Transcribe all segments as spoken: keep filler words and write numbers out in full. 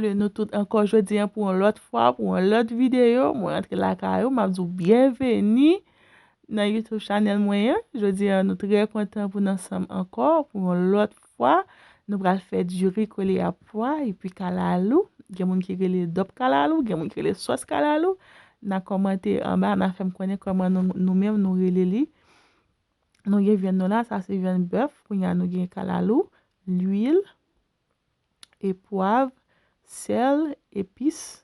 Salye nou tout ankò jodi a pou yon lòt fwa, pou yon lòt videyo. Mwen rantre lakay ou, m ap di w byenveni nan YouTube chanèl mwen an. Jodi a, nou trè kontan pou n ansanm ankò pou yon lòt fwa. Nou pral fè diri kole a pwa epi kalalou. Gen moun ki rele dòp kalalou, gen moun ki rele sòs kalalou. N a kòmante anba, n a fè m konnen kòman nou, nou menm nou rele li. Nou gen vyann nou la, sa se vyann bèf. Kounye a nou gen kalalou, lwil, e pwav, sèl, epis.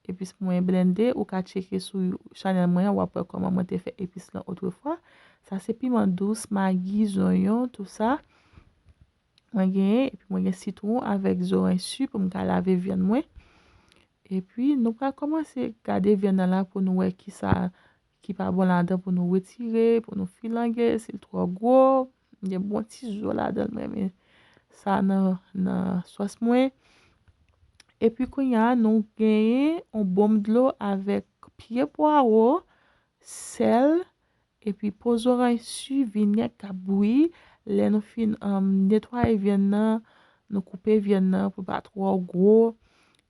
Epis mwen blende, ou ka tcheke sou chanèl mwen an, w ap wè kòman mwen te fè epis lan otrefwa. Sa se piman dous, magi, zonyon, tou sa. Mwen genyen, epi mwen gen sitwon avèk zoranj si pou m ka lave vyann mwen. Epi nou pral kòmanse gade vyann nan la pou nou wè kisa ki pa bon ladan pou nou retire, pou nou filange, si l twò gwo. Gen bon ti zo ladan l, mwen renmen sa nan, nan sòs mwen. Epi kounye a, nou genyen yon bonm dlo avèk pye pwawo, sèl, epi po zoranj si, vinèg k ap bouyi. Lè nou fin, um, netwaye vyann nan, nou koupe vyann nan pou l pa twò gwo.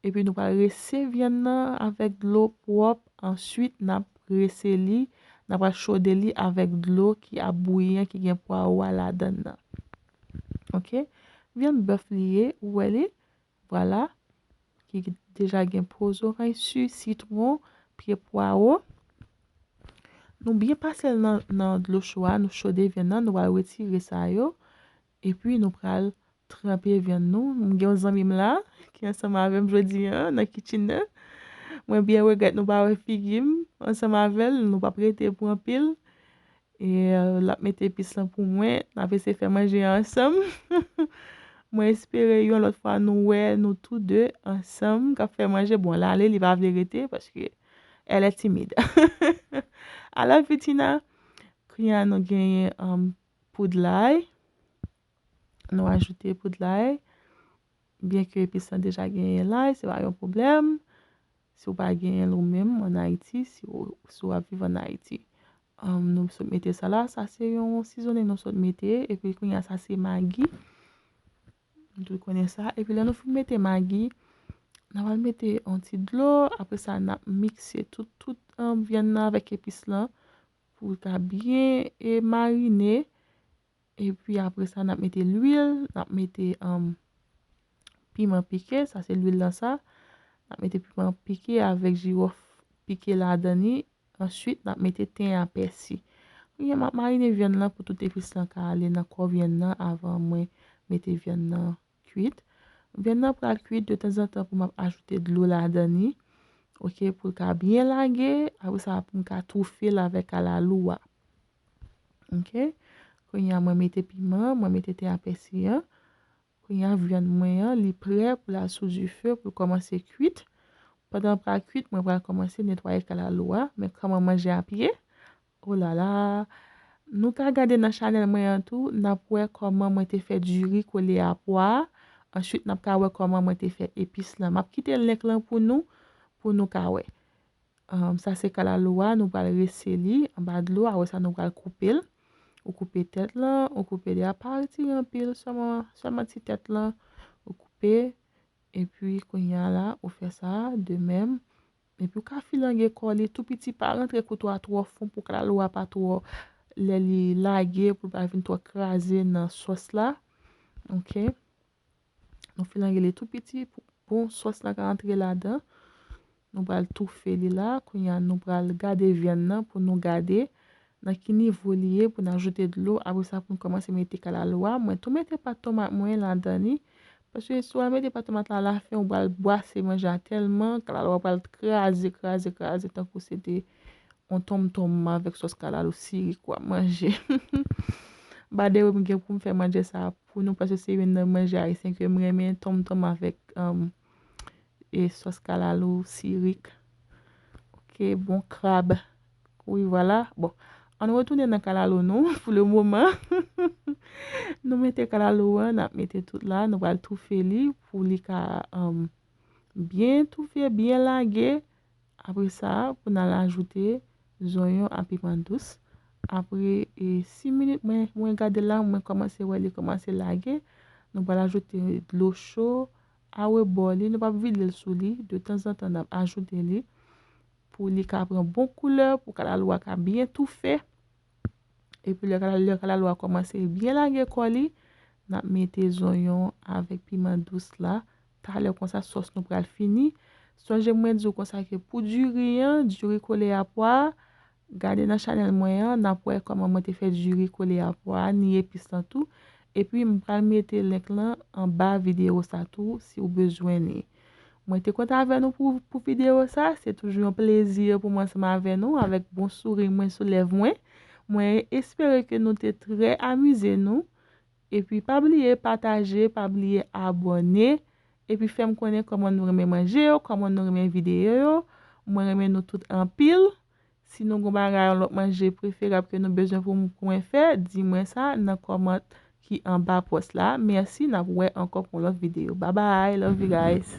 Epi nou pral rese vyann nan avèk dlo pwòp. Answit, n ap rese li, n ap pral chode li avèk dlo ki ap bouyi an, ki gen pwawo a ladan l nan. Oke? Vyann bèf li ye, ou wè li? Vwala. Ki deja gen po zoranj si, sitwon, pye pwawo. Nou byen pase l nan, nan dlo cho a, nou chode vyann nan, nou pral retire sa yo. Epi nou pral tranpe vyann nou. M gen yon zanmi m la, ki ansanm avè m jodi a, nan kitchen nan. Mwen byen regrèt nou pa wè figi m ansanm avè l, nou p ap rete pou anpil. E, euh, l ap mete epis lan pou mwen, n ap eseye fè manje a ansanm. Mwen espere yon lòt fwa nou wè nou tou de ansanm k ap fè manje. Bon, l ale, li pa vle rete, paske elle est timide. Alò, Vitina, kounye a nou genyen, um, poud lay. Nou ajoute poud lay. Byenke epis lan deja genyen lay, se pa yon pwoblèm. Si w pa genyen l ou menm ann Ayiti, si w, si w ap viv ann Ayiti. Um, nou sot mete sa la, sa se yon sizonnen nou sot mete, epi kounye a sa se magi. Nou tout konnen sa. Epi lè nou fin mete magi, n a pral mete yon ti dlo, apre sa n ap mikse tout, tout, um, vyann nan avèk epis lan pou l ka byen, e, marine. Epi apre sa, n ap mete lwil, n ap mete, um, piman pike, sa se lwil lan sa. N ap mete piman pike avèk jiwòf pike ladan li. Answit, n ap mete ten a pèsi. Kounye a, m ap marine vyann lan pou tout epis lan ka ale nan kò vyann nan avan mwen mete vyann nan kwit. Vyann nan pral kwit, detanzantan pou m ap ajoute dlo ladan li. Oke, pou l ka byen lage, apre sa pou m ka toufe l avèk kalalou a. Oke. Kounye a, mwen mete piman, mwen mete ten a pèsi an. Kounye a, vyann mwen an, li prè pou l al sou dife, pou l kòmanse kwit. Pandan l pral kwit, mwen pral kòmanse netwaye kalalou a. Men kòman manje ap ye. O la la. Nou ka gade nan chanèl mwen an tou, n ap wè kòman mwen te fè diri kole a pwa. Answit, n ap ka wè kòman mwen te fè epis lan. M ap kite link lan pou nou, pou nou ka wè. Um, sa se kalalou a, nou pral rese li anba dlo, apre sa nou pral koupe l. Ou koupe tèt lan, ou koupe de a pa retire anpil, sèlman, sèlman ti tèt lan, ou koupe, epi kounye a la, ou fè sa, de menm. Epi ou ka filange kò li tou piti, pa rantre kouto a twò fon pou kalalou a pa twò, lè li lage, pou l pa vin twò kraze nan sòs la. Oke. Nou filange li tou piti pou, pou sòs lan ka antre ladan. Nou pral toufe li la. Kounye a, nou pral gade vyann nan pou nou gade nan ki nivo li ye pou n ajoute dlo. Apre sa, pou n kòmanse mete kalalou a. Mwen tou mete pat tomat mwen ladan li. Paske si w al mete pat tomat la alafen, ou pral bwase manje a tèlman, kalalou a pral kraze, kraze, kraze, tankou se te yon tonmtonm avèk sòs kalalou sirik w ap manje. By the way, m gen pou m fè manje sa a pou nou, paske se youn nan manje ayisyen ke m renmen, tonmtonm avèk, um, e sòs kalalou sirik. Oke, bon krab. Wi, vwala. Bon, ann retounen nan kalalou nou pou le moman. Nou mete kalalou an, n ap mete tout la, nou pral toufe li pou li ka, um, byen toufe, byen lage. Apre sa, pou n al ajoute zonyon ak piman dous. Apre, e, sis minit, mwen, mwen gade la, mwen kòmanse wè li kòmanse lage. Nou pral ajoute dlo cho arebò li, nou p ap vide l sou li. De tanzantan, n ap ajoute li pou li ka pran bon koulè, pou kalalou a ka byen toufe. Epi lè kala-, lè kalalou a kòmanse byen lage kò li, n ap mete zonyon avèk piman dous la. Talè konsa, sòs nou pral fini. Sonje mwen di w konsa ke pou diri an, diri kole a pwa, gade nan chanèl mwen an, n ap wè kòman mwen te fè diri kole a pwa, ni epis lan tou. Epi m pral mete link lan anba videyo sa tou, si w bezwen li. Mwen te kontan avè nou pou, pou videyo sa. Se toujou yon plezi pou mwen ansanm avè nou, avèk bon souri mwen sou lèv mwen. Mwen espere ke nou te trè amize nou. Epi pa bliye pataje, pa bliye abòne. Epi fè m konnen kòman nou renmen manje yo, kòman nou renmen videyo yo. Mwen renmen nou tout anpil. Si nou gon bagay, yon lòt manje preferab ke nou bezwen pou m, pou mwen fè, di mwen sa nan kòmant ki anba pòs la. Mèsi, n ap wè ankò pou yon lòt videyo. Bye bye, love you guys.